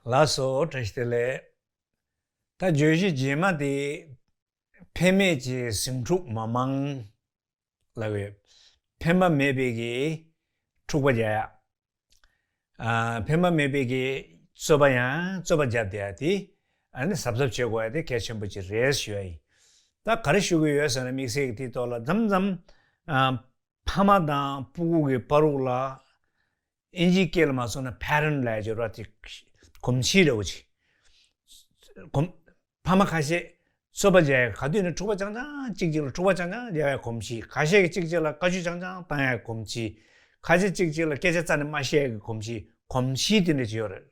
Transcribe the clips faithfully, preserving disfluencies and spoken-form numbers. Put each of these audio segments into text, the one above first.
ལགས་སོ། བཀྲ་ཤིས་བདེ་ལེགས། ད་བརྗོད་གཞི་རྗེས་མ་དེ། ཕན་མེད་ཀྱི་ཟིང་འཁྲུག་མ་མང་། ལབ་ཡོད། ཕན་པ་མེད་པའི་གི་འཁྲུག་པ་རྒྱག་ཡ། ཨ། ཕན་པ་མེད་པའི་གི་རྩོད་པ་ཡང་རྩོད་པ་རྒྱབ་བསྡད་ཡ་དེ། ཨ་ནི་གཟབ་གཟབ་བྱེད་དགོས་ཡ་དེ་གལ་ཆེན་པོ་ཅིག་རེད་ཞུ་ཡ་ཡིན། ད་ག་རེ་ཞུ་གི་ཡོད་ཟེར་ན། དམིགས་བསལ་གྱི་དེའི་ཐོག་ལ་མཚམས་མཚམས། ཨ། ཕ་མ་དང་སྤུ་གུ་གི་བར་དུ་ལ། ཨིན་ཇིའི་སྐད་ལ་མ་སོང་ན་པེ་རེན་ཊི་ལབ་ཡ་ཅིག་ཡོད་རེད་བ། དེ་གོམས་གཤིས་འདྲ་བོ་ཅིག་གོམས། ཕ་མ་ཁ་ཤས་རྩོད་པ་བྱས། ག་དུས་ནས་འཁྲུག་པ་རྐྱང་རྐྱང་། གཅིག་གཅིག་ལ་འཁྲུག་པ་རྐྱང་རྐྱང་རྒྱག་ཡ་གོམས་གཤིས། ཁ་ཤས་ཀྱིས་གཅིག་གཅིག་ལ་བཀའ་བཀྱོན་རྐྱང་རྐྱང་བཏང་ཡ་གོམས་གཤིས། ཁ་ཤས་གཅིག་གཅིག་ལ་སྐད་ཆ་རྩ་ནས་མ་བཤད་ཡ་གི་གོམས་གཤིས། གོམས་གཤིས་དེ་འདྲ་ཅིག་ཡོད་རེད།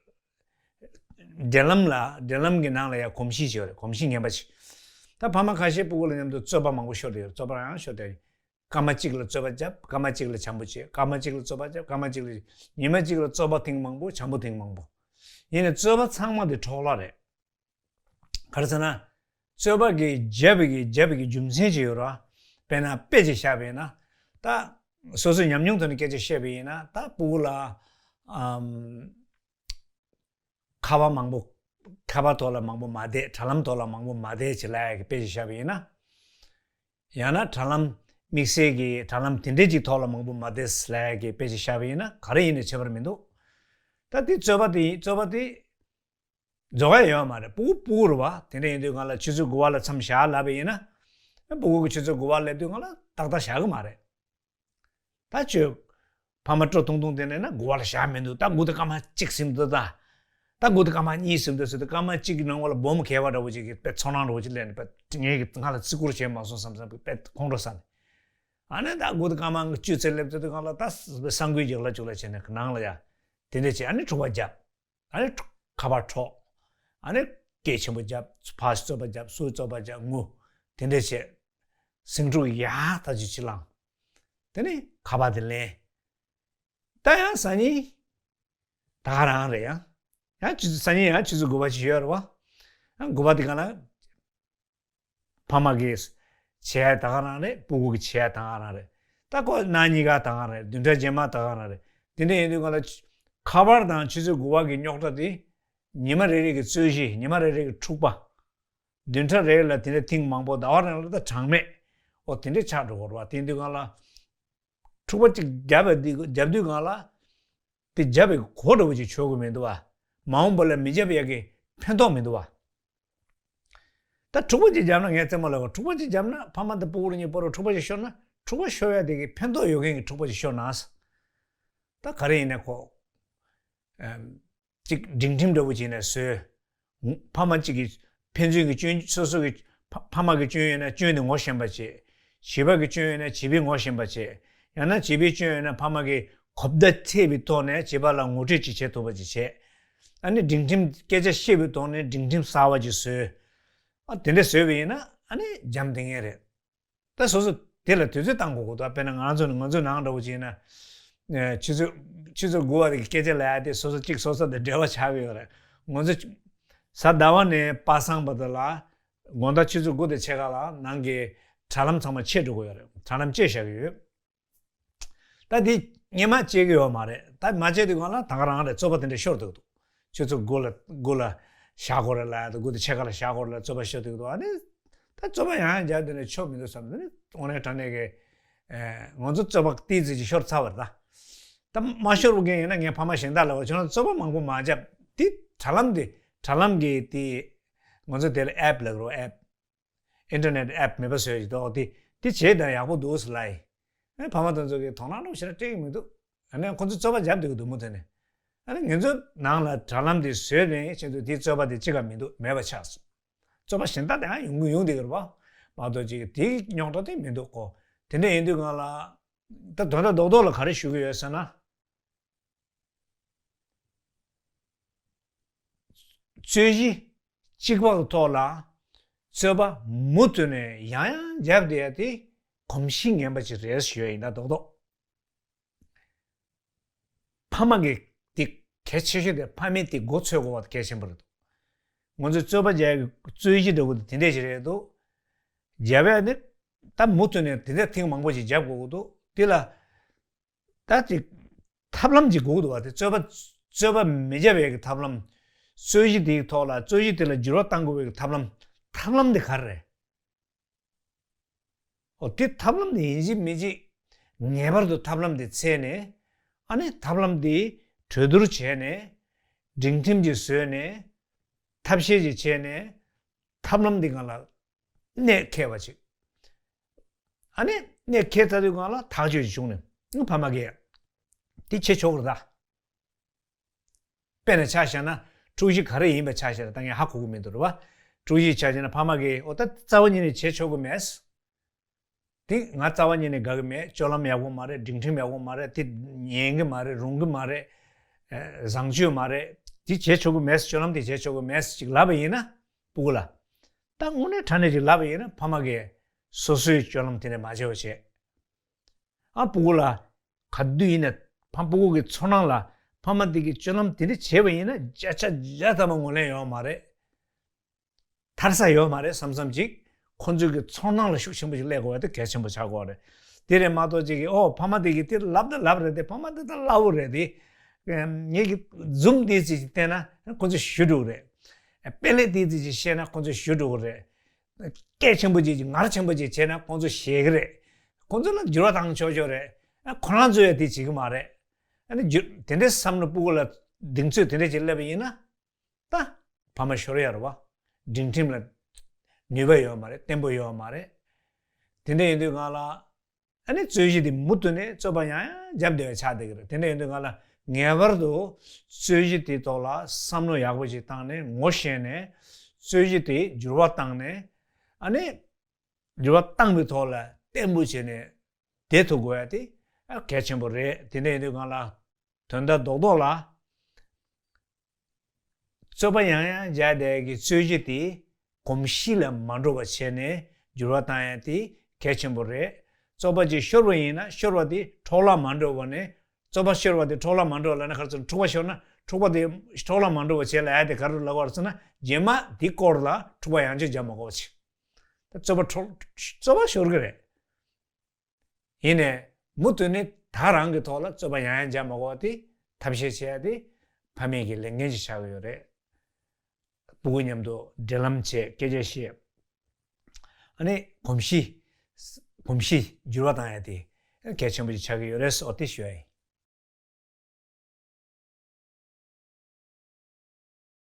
འབྲེལ་ལམ་ལ། འབྲེལ་ལམ་གྱི་ནང་ལ་ཡ་གོམས་གཤིས་ཅིག་ཡོད་རེད། གོམས་གཤིས་ངན་པ་ཅིག་ད་ཕ་མ་ཁ་ཤས་སྤུ་གུ་ལ་མཉམ་དུ་རྩོད་པ་མང་པོ་ཤོར་བསྡད་ཡོད་རེད། རྩོད་པ་རང་ཤོར་བསྡད་ཡོད། སྐར་མ་གཅིག་ལ་རྩོད་པ་བརྒྱབ། སྐར་མ་གཅིག་ལ་བྱམས་པོ་བྱེད། སྐར་མ་གཅིག་ལ་རྩོད་པ་བརྒྱབ། སྐར་མ་གཅིག་ལ། ཉི་མ་གཅིག་ལ་རྩོད་པ་ཐེངས་མང་པོ། བྱམས་པོ་ཐེངས་མང་པོ། ཡིན་ནའི་རྩོད་པ་ཚང་མ་དེ་འཕྲོ་བརླག་རེད། ག་རེ་ཟེར་ན། རྩོད་པ་གི་བརྒྱབ་པའི་གི། བརྒྱབ་པའི་གི་རྒྱུ་མཚན་ཅིག་ཡོད་རེད་བ། དཔེར་ན་དཔེ་ཅིག་བཞག་པ་ཡིན་ན། ད་སོ་སོའི་ཉམས་མྱོང་ཐོག་ནས་སྐད་ཆ་བཤད་པ་ཡིན་ན། ད་སྤུ་གུ་ལ། ཨམ། ཁ་པར་མང་པོ། ཁ་པར་ཐོག་ལ་མང་པོ་མ་བསྡད། དྲ་ལམ་ཐོག་ལ་མང་པོ་མ་བསྡད་ཅིག་ལབ་ཡ་གི་དཔེ་ཅིག་བཞག་པ་ཡིན་ན། ཡང་ན་དྲ་ལམ། དམིགས་བསལ་གྱི་དྲ་ལམ་དེ་འདྲའི་ཅིག་ཐོག་ལ་མང་པོ་མ་བསྡད་ལབ་ཡ་གི་དཔེ་ཅིག་བཞག་པ་ཡིན་ན། ག་རེ་ཡིན་ནའི་ཁྱད་པར་མི་འདུག་ད་དེ་རྩོད་པ་དེ་ཡིན། རྩོད་པ་དེ་རྫོགས་ཡ་ཡོད་མ་རེད། སྤུ་གུ་སྤུ་གུ་རེད་བ། དེ་འདྲ་ཡིན་དུས་སྒང་ལ་ཆུ་ཚོད་དགུ་པ་ལ་མཚམས་བཞག་ལབ་པ་ཡིན་ན། སྤུ་གུ་གིས་ཆུ་ཚོད་དགུ་པ་སླེབས་དུས་སྒང་ལ་ཏག་ཏག་བཞག་གི་མ་རེད། ད་ཁྱོད་ཕ་མ་སྤྲོ་ཐུང་ཐུང་དེ་ནས་ན་དགུ་པ་ལ་བཞག་མི་འདུག་ད་དགུ་དང་སྐར་མ་གཅིག་ཟིན་འདུག་ད། ད་དགུ་དང་སྐར་མ་གཉིས་ཟིན་འདུག་ཟེར་དུས། སྐར་མ་གཅིག་གི་ནང་ལ་སྦོམ་མཁས་པ་འདྲ་བོ་ཅིག་གིས་དཔེ་ཚོར་སྣང་འདྲ་བོ་ཅིག་སླེབས་ནས། དཔེ་ངས་ཀྱིས་ང་ལ་བརྩི་བཀུར་བྱས་མ་སོང་བསམ་བསམ་གྱི་དཔེ་ཁོང་ཁྲོ་ཟ་ནས། ཨ་ནི་ད་དགུ་དང་སྐར་མ་བཅུ་ཙམ་སླེབས་ཚར་དུས་སྒང་ལ། ད་ས་འགུལ་རྒྱག་ལ་བཅུག་ལ་བྱས་ནས་ནང་ལ་ཡ། དེ་འདྲ་བྱས། ཨ་ནི་འཁྲུག་པ་བརྒྱབ། ཨ་ནི་ཁ་པར་འཕྲོག་ཨ་ནི་སྐད་ཆེན་པོ་བརྒྱབ། ཕར་རྩོད་པ་བརྒྱབ། ཚུར་རྩོད་པ་བརྒྱབ། ངུ། དེ་འདྲ་བྱས། ཟིང་འཁྲུག་ཡག་ཐག་ཆོད་ཅིག་ལངས། དེ་ནས་ཁ་པར་དེ་ལེན། ད་ཡང་སང་ཉིན་ད་ག་རང་རེད། ཡང་ཡང་ཆུ་ཚོད། སང་ཉིན་ཡང་ཆུ་ཚོད་དགུ་པ་ཅིག་ཡོད་རེད་བ། ཡང་དགུ་པ་དེ་ག་ལ། ཕ་མ་གིས་བྱས་ད་ག་རང་རེད། སྤུ་གུ་གིས་བྱས་ད་ག་རང་རེད། ད་ཁོ་ན་གཉིས་ཀ་ད་ག་རེད། བདུན་ཕྲག་རྗེས་མ་ད་ག་རང་རེད། དེ་འདྲ་ཡིན་དུས་སྒང་ལ། ཁ་པར་དང་ཆུ་ཚོད་དགུ་པ་གི་རྙོག་དྲ་དེ། ཉི་མ་རེ་རེ་གི་རྩོད་གཞི། ཉི་མ་རེ་རེ་གི་འཁྲུག་པ། བདུན་ཕྲག་རེ་ལ་དེ་འདྲ་ཐེངས་མང་པོ། ཟླ་བ་རེ་ལ་ད་གྲངས་མེད། འོ། དེ་འདྲ་ཆགས་འགྲོ་གི་རེད་བ། དེ་ཡིན་དུས་སྒང་ལ། འཁྲུག་པ་ཅིག་བརྒྱབ་པ་དེ། བརྒྱབ་དུས་སྒང་ལ། དེ་བརྒྱབ་པའི་གོ་འདྲ་བོ་ཅིག་ཆོད་གི་མི་འདུག་བ། མ་འོངས་པ་ལ་མི་བརྒྱབ་ཡ་གི་ཕན་ཐོགས་མི་འདུག་བ། ད་འཁྲུག་པ་ཅིག་བརྒྱབ་ན། ངས་རྩེད་མོ་ལབ་པ། འཁྲུག་པ་ཅིག་བརྒྱབ་ན། ཕ་མ་དང་སྤུ་གུ་གཉིས་བར་དུ་འཁྲུག་པ་ཅིག་ཤོར་ན། འཁྲུག་པ་ཤོར་ཡ་དེ་གི་ཕན་ཐོགས་ཡོད་མཁན་གྱི་འཁྲུག་པ་ཅིག་ཤོར་ན། ད་ག་རེ་ཡིན་ནའི་ཁོ། ཨམ། ཅིག་སྒྲིང་ཁྲིམས་འདྲ་བོ་ཅིག་ནས་བཟོས། ཕ་མ་གཅིག་གིས་ཕན་ཚུན་གྱི་སྐྱོན། སོ་སོ་གི་ཕ་ཕ་མ་གི་སྐྱོན་ཡོད་ན་སྐྱོན་དེ་ངོ་ཤེས་པ་བྱེད། བྱིས་པ་གི་སྐྱོན་ཡོད་ན་བྱིས་པས་ངོ་ཤེས་པ་བྱེད། ཡང་ན་བྱིས་པའི་སྐྱོན་ཡོད་ན་ཕ་མ་གིས་གོ་བརྡ་འཕྲོད་པའི་ཐོག་ནས་བྱིས་པ་ལ་ངོ་སྤྲོད་ཅིག་བྱེད་ཐུབ་པ་ཅིག་བྱེད། ཨ་ནི་སྒྲིང་ཁྲིམས། སྐད་ཆ་བཤད་པའི་ཐོག་ནས་སྒྲིང་ཁྲིམས་གསར་བ་ཅིག་བཟོས། ཨ། དེ་འདྲ་བཟོས་པ་ཡིན་ན། ཨ་ནི་འཇམ་ཐིང་ངེ་རེད། ད་སོ་སོ་དེ་ལ་དུས་ཚོད་བཏང་དགོས་ཀྱི་འདུག་དཔེར་ན་ང་ཚོ་ནི། ང་ཚོའི་ནང་འདྲ་བོ་ཅིག་ཡིན་ན། ཨེ། ཆུ་ཚོད། ཆུ་ཚོད་དགུ་པ་དེ་གི་སྐད་ཆ་ལབ་ཡ་དེ་སོ་སོ་གཅིག་སོ་སོ་དང་འབྲེལ་བ་ཆགས་ཀྱི་ཡོད་རེད། ང་ཚོ་གཟའ་ཟླ་བ་ནས་པ་སངས་བར་དུ་ལ། དགོང་དག་ཆུ་ཚོད་དགུ་དང་ཕྱེད་ཀ་ལ་ནང་གི་དྲ་ལམ་ཚང་མ་ཕྱེ་འགྲོ་གི་ཡོད་རེད། དྲ་ལམ་བཅད་བཞག་གི་ཡོད། ད་དེ་སྔོན་མ་བཅད་ཀྱི་ཡོད་མ་རེད། ད་མ་བཅད་དུས་སྒང་ལ་ད་ག་རང་རེད། རྩོད་པ་དེ་འདྲ་ཤོར་འདུག་འདུག་ཆུ་ཚོད་དགུ་ལ། དགུ་ལ་བཞག་དགོས་རེད་ལབ་ཡ་དང་། དགུ་དང་ཕྱེད་ཀ་ལ་བཞག་དགོས་རེད་ལབ། རྩོད་པ་ཤོར་འདུག་འདུག་ཨ་ནི་ད་རྩོད་པ་ཡང་ཡང་རྒྱག་དུས་ནས་ཆོ་མི་འདུག་བསམ་དུས་ནི། དངོས་གནས་དྲང་གནས་ཀྱི། ཨེ། ང་ཚོ་རྩོད་པ་ཏོག་ཙམ་ཅིག་ཤོར་ཚར་བ་རེད་ད། ད་མ་ཤོར་བ་མཁན་ཡིན་ན། ངས་ཕ་མ་གཞན་དག་ལ། འོ། ཁྱོད་རང་རྩོད་པ་མང་པོ་མ་རྒྱབ། དེ་དྲ་ལམ་དེ། དྲ་ལམ་གྱི་དེ། ང་ཚོ་དེ་ལ་ཨེབ་ལབ་ཀྱི་རེད། ཨེབ། ཨིན་ཊར་ནེཊ་ཨེབ་མེད་པ་བཟོས་ཡོད་དོ། དེ་དེ་བྱས་དང་ཡག་པོ་འདུག་ཟེར་ལབ་ཡིན། ཨེ། ཕ་མ་དེ་ཚོ་གིས་དོ་སྣང་འདྲ་བོ་ཞེ་དྲག་སྤྲད་ཀྱི་མི་འདུག་ཨ་ནི་ཁོ་ཚོས་རྩོད་པ་རྒྱབ་བསྡད་ཀྱི་འདུག་མུ་མཐུད་ནས། ཨ་ནི་ང་ཚོ་ནང་ལ་དྲ་ལམ་དེ་བཟོས་ནས་ཕྱིན་དུས་དེའི་རྩོད་པ་དེ་ཅི་ག་མི་འདུག་མེད་པ་ཆགས་སོང་། རྩོད་པ་གཞན་དག་དེ་ཡང་ཡོང་གི། ཡོང་བསྡད་ཀྱི་རེད་པ། མ་གཏོགས་ཅིག་དེའི་རྙོག་དྲ་དེ་མི་འདུག་གོ། དེ་འདྲ་ཡིན་དུས་སྒང་ལ། ད་དོན་དག་རྡོག་རྡོག་ལ་ག་རེ་ཞུ་གི་ཡོད་ཟེར་ན། རྩོད་གཞི་གཅིག་པ་གི་ཐོག་ལ་རྩོད་པ་མུ་མཐུད་ནས་ཡང་ཡང་རྒྱབ་བསྡད་ཡ་དེ་གོམས་གཤིས་ངན་པ་ཅིག་རེད་ཞུ་ཡ་ཡིན། ད་རྡོག་རྡོག་ཕ་མ་གི་དེ་གལ་ཆེ་ཤོས་དེ། ཕ་མས་དེ་མགོ་འཚོས་དགོས་པ་དེ་གལ་ཆེན་པོ་རེད་འདུག་ང་ཚོས་རྩོད་པ་རྒྱག་ཡ་གི་རྩོད་གཞི་འདྲ་བོ་དེ་དེ་འདྲས་ཞིག་རེད་འདུག་རྒྱབ་ཡ་ནི་ད་མུ་མཐུད་ནས་དེ་འདྲ་ཐེངས་མང་པོ་ཞིག་རྒྱབ་དགོས་ཀྱི་འདུག་དེ་ལ་ད་ཅིག་ཐབས་ལམ་ཅིག་དགོས་ཀྱི་འདུག་བ། དེ་རྩོད་པ། རྩོད་པ་མི་རྒྱབ་ཡ་གི་ཐབས་ལམ། རྩོད་གཞི་དེའི་ཐོག་ལ་རྩོད་གཞི་དེ་ལ་འགྱུར་བ་གཏང་དགོས་པའི་ཐབས་ལམ། ཐབས་ལམ་དེ་ག་རེ་རེད། ཨོ་དེ་ཐབས་ལམ་དེ་ཡིན་གཅིག་མིན་གཅིག་ངེས་པར་དུ་ཐབས་ལམ་དེ་འཚོལ་ནས། ཨ་ནི་ཐབས་ལམ་དེ་གྲོས་བསྡུར་བྱས་ནས། སྒྲིང་ཁྲིམས་ཅིག་བཟོས་ནས། ཐབས་ཤེས་ཅིག་བྱས་ནས། ཐབས་ལམ་དེ་སྒང་ལ་གནད་འཁེལ་བ་ཅིག་ཨ་ནི་གནད་འཁེལ་ཚར་དུས་སྒང་ལ་ཐག་གཅོད་ཅིག་བྱུང་ནས་ཕ་མ་གིས་དེ་བྱེད་ཆོག་གི་རེད་ད། དཔེར་ན་ཆ་བཞག་ན་འཁྲུག་གཞི་ག་རེ་ཡིན་པ་ཆ་བཞག་ན་ད་ངས་ཧ་གོ་གི་མི་འདུག་རེད་བ། འཁྲུག་གཞི་ཆ་བཞག་ན་ཕ་མ་གིས་ཨོ་ད་རྩ་བ་ཉིད་ནས་བྱེད་ཆོག་གི་མེད། དེ་ང་རྩ་བ་ཉིད་ནས་དགའ་གི་མེད། སྤྱོད་ལམ་ཡག་པོ་མ་རེད། སྒྲིང་ཁྲིམས་ཡག་པོ་མ་རེད། དེ་ཉན་གི་མ་རེད། རུང་གི་མ་རེད། ཨ་བཟང་སྤྱོད་མ་རེད། དེ་བྱེད་ཆོག་གི་མེད། སྤྱོད་ལམ་དེ་བྱེད་ཆོག་གི་མེད་ཅིག་ལབ་པ་ཡིན་ན་སྤུ་གུ་ལ། ད་དངོས་གནས་དྲང་གནས་ཅིག་ལབ་པ་ཡིན་ན་ཕ་མ་གིས་སོ་སོའི་སྤྱོད་ལམ་དེ་འདྲ་མ་བྱེད་པ་བྱེད། ཨ་སྤུ་གུ་ལ་ག་དུས་ཡིན་ན་ཕ་སྤུ་གུ་གི་ཚོར་སྣང་ལ་ཕ་མ་དེ་གི་སྤྱོད་ལམ་དེ་འདྲ་བྱས་པ་ཡིན་ན་བརྒྱ་ཆ་བརྒྱ་ཐམ་པ་ངོས་ལེན་ཡོད་མ་རེད། ཐར་ས་ཡོད་མ་རེད་བསམ་བསམ་ཅིག་ཁོ་ཚོའི་གི་ཚོར་སྣང་ལ་ཤུགས་ཆེན་པོ་ཞིག་སླེབས་དགོས་པ་དེ་གལ་ཆེན་པོ་ཆགས་དགོས་རེད། དེ་རེད་མ་གཏོགས་ཅིག་གི་ཨོ་ཕ་མ་དེ་གི་དེ་ལབ་ད་ལབ་རེད་དེ། ཕ་མ་དེ་ད་སླ་བོ་རེད་དེ། ངེད་ཀྱི་འཛུམ་དེ་ཅིག་བསྟན་ན་ཁོ་ཚོ་ཞུ་འགྲོ་གི་རེད། དཔེ་ལེགས་དེ་ཅིག་བཤད་ན་ཁོ་ཚོ་ཞུ་འགྲོ་གི་རེད། སྐད་ཆེན་པོ་ཅིག་ངར་ཆེན་པོ་ཅིག་བྱས་ན་ཁོ་ཚོ་ཞེད་གི་རེད། ཁོ་ཚོ་ལ་འགྱུར་བ་བཏང་ཆོག་ཆོག་རེད། ཁོ་རང་ཚོ་ཡང་དེ་བྱེད་གི་མ་རེད། ཨ་ནི་འགྱུར་དེ་འདྲའི་བསམ་བློ་སྤུ་གུ་ལ་གདེང་ཚོད་དེ་འདྲ་ཅིག་སླེབས་པ་ཡིན་ན། ད་ཕ་མ་ཤོར་ཡ་རེད་བ། སྒྲིང་ཁྲིམས་ལ་ནུས་པ་ཡོད་མ་རེད། བརྟན་པོ་ཡོད་མ་རེད། དེ་འདྲ་ཡིན་དུས་སྒང་ལ་ཨ་ནི་རྩོད་གཞི་དེ་མུ་མཐུད་ནས་རྩོད་པ་ཡང་ཡང་རྒྱབ་བསྡད་པ་ཆགས་བསྡད་ཀྱི་རེད། དེ་འདྲ་ཡིན་དུས་སྒང་ལ་ངེས་པར་དུ་རྩོད་གཞི་དེའི་ཐོག་ལ་བསམ་བློ་ཡག་པོ་ཞིག་བཏང་ནས་ངོ་ཤེས་ནས་རྩོད་གཞི་དེ་འགྱུར་བ་བཏང་ནས་ཨ་ནི་འགྱུར་བ་བཏང་བའི་ཐོག་ལ་བརྟན་པོ་བྱས་ནས་བསྡད་ཐུབ་དགོས་ཡ་དེ་གལ་ཆེན་པོ་རེད། དེ་འདྲ་ཡིན་དུས་སྒང་ལ། དོན་དག་རྡོག་རྡོག་ལ། རྩོད་པ་ཡང་ཡང་རྒྱག་བསྡད་ཀྱི་རྩོད་གཞི་དེ་གོམས་གཤིས་ལ་མ་འགྲོ་བ་བྱས་ནས་འགྱུར་བ་བཏང་ཡ་དེ་གལ་ཆེན་པོ་རེད། རྩོད་པ་ཅིག་ཤོར་བ་ཡིན་ན་ཤོར་བ་དེ་འཕྲོ་བརླག་མ་འགྲོ་བ་ནས། རྩོད་པ་ཤོར་བ་དེ་འཕྲོ་བརླག་མ་འགྲོ་བ་ལབ་ན་ག་རེ་ཟེར། འཁྲུག་པ་ཤོར་ན་འཁྲུག་པ་དེ་འཕྲོ་བརླག་མ་འགྲོ་བ་བྱས་ལབ་ཡ་དེ་ག་རེ་ལབ་དགོས་རེད་ཟེར་ན། རྗེས་མ་དེ་སྐོར་ལ་འཁྲུག་པ་ཡང་བསྐྱར་རྒྱག་མ་དགོས་པ་བྱས། ད་རྩོད་པ་འཕྲོ་རྩོད་པ་ཤོར་གི་རེད། ཡིན་ནའི་མུ་མཐུད་ནས་ད་རང་གི་ཐོག་ལ་རྩོད་པ་ཡང་ཡང་རྒྱག་མ་དགོས་པ་དེ་ཐབས་ཤེས་བྱེད་ཡ་དེ་ཕ་མའི་གི་ལས་འགན་ཅིག་ཆགས་ཀྱི་ཡོད་རེད། སྤུ་གུ་མཉམ་དུ་འབྲེལ་ལམ་བྱེད། སྐད་ཆ་བཤད། ཨ་ནི་གོམས་གཤིས་གོམས་གཤིས་འགྱུར་བ་བཏང་ཡ་དེ་གལ་ཆེན་པོ་ཅིག་ཆགས་ཀྱི་ཡོད་རེད་ཟེར་དེ་ཞུ་ཡ་ཡིན།